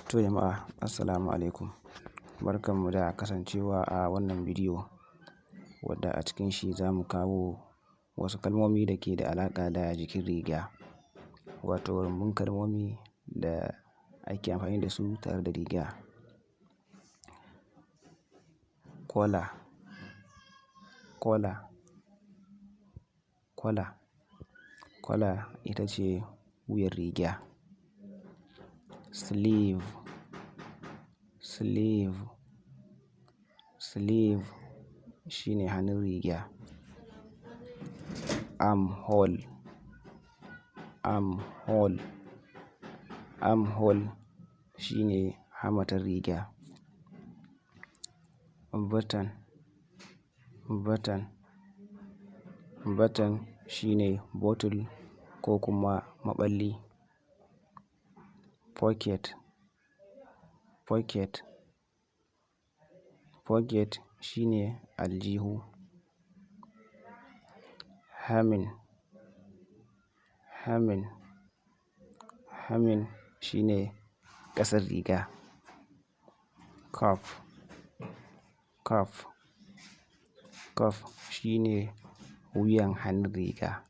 To jama'a, assalamu alaikum. Barkanmu da kasancewa a wannan bidiyo wadda a cikin shi za mu kawo wasu kalmomi da ke da alaƙa da jikin riga. Wato rumbun kalmomi da ake amfani da su tare da riga. Kola, kola, kola. Kola ita ce wuyan riga. Sleeve, sleeve, sleeve shine hannun riga. Armhole, armhole, armhole shine hamatar riga. Button, button, button shine bottle ko kuma maɓalli. Pocket, pocket, pocket shine aljihu. Hemming, hemming, hemming shine ƙasar riga. Cuff, cuff, cuff shine wuyan hannun riga.